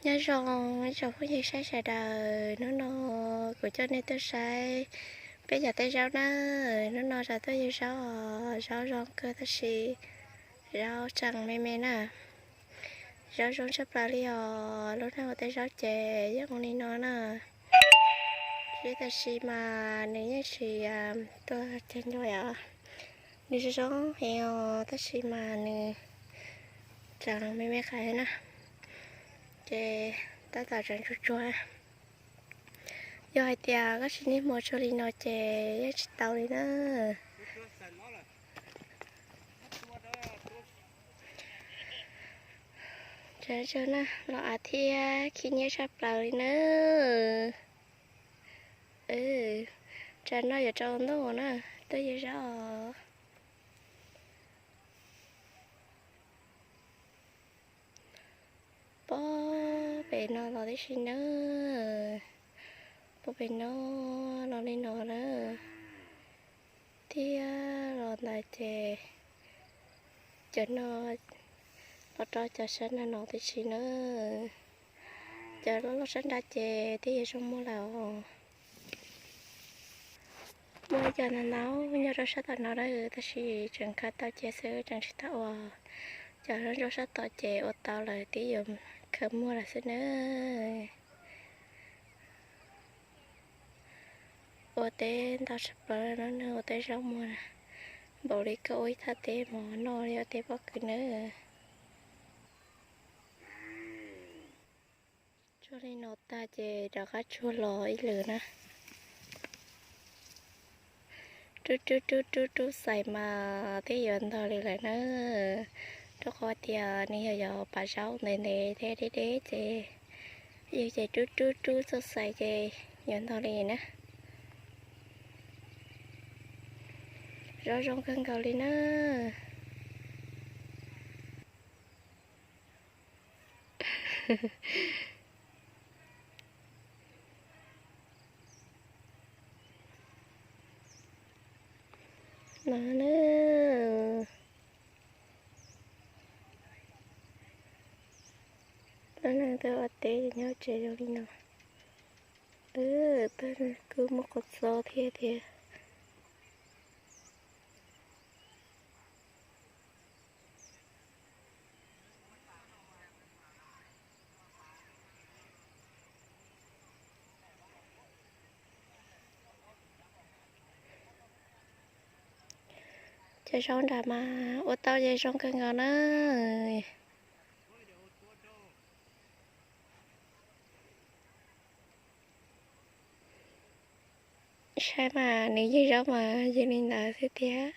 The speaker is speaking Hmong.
Nyob zoo ib tsoom phooj ywg saib sawv daws, hnub no kuv coj nej tuaj saib peb cov teb zaub na. Hnub no rov tuaj yug zaub os, zaub zoo kawg tab sis zaub tseem me me na. Zaub zoo tshaj plaws li os, lub neej ua teb zaub ces yeej zoo li no na. Tab sis mas nws yeej tsis tuaj ceg ncua os. Nws zoo zoo heev os tab sis mas nws tseem me me qais na. Ces tab tom tseem tsuag tsuag. Yog hais tias koj tsis niaj hmo tsuag li no ces yeej tsis tau li na. Tsaug na, los av thiab khib nyiab tshaj plaws li na. Tsam no yuav tsaus ntuj na, tuaj yug zaub os. Puag pem no los tib si na, puag pem no los li no na, thiab los ntawd ces cov no los rau cov sab nrad no tib si na. Cov loj loj sab nrad ces twb yuav zoo muag lawm os. Muaj ib co ntau ntau nyob rau sab tom no lawm tab sis tseem khaws tau cia xwb tseem tsis tau ua. Cov ntsuab sab tom ces ua tau lawm twb yuav khaws muag lawm xwb na. Ua teb ntau tshaj plaws no, ua teb zaub muag na, npaum li koj ua ib thaj teb mov noj li ua teb pob kws na. Tsuag li no tag ces rov qab tsuag los ib lwm na. Rub rub rub rub rub xais mas twb yuav ntog li lawm na. Rau qhov tias nws yog yog pas zaub ntev ntev thiab deb deb ces yus ces rub rub rub txoj xais ces yuav ntog li na. Zaub zoo kawg nkaus li na. No na, tab neeg tuaj ua teb nyob tsev zoo li no. Tab neeg kuj muaj qos txob thiab tiag. Cov zaub nram mas ua tau ces zoo kawg nkaus na. Saib mas nws yug zaub mas yug li ntawd xwb tiag.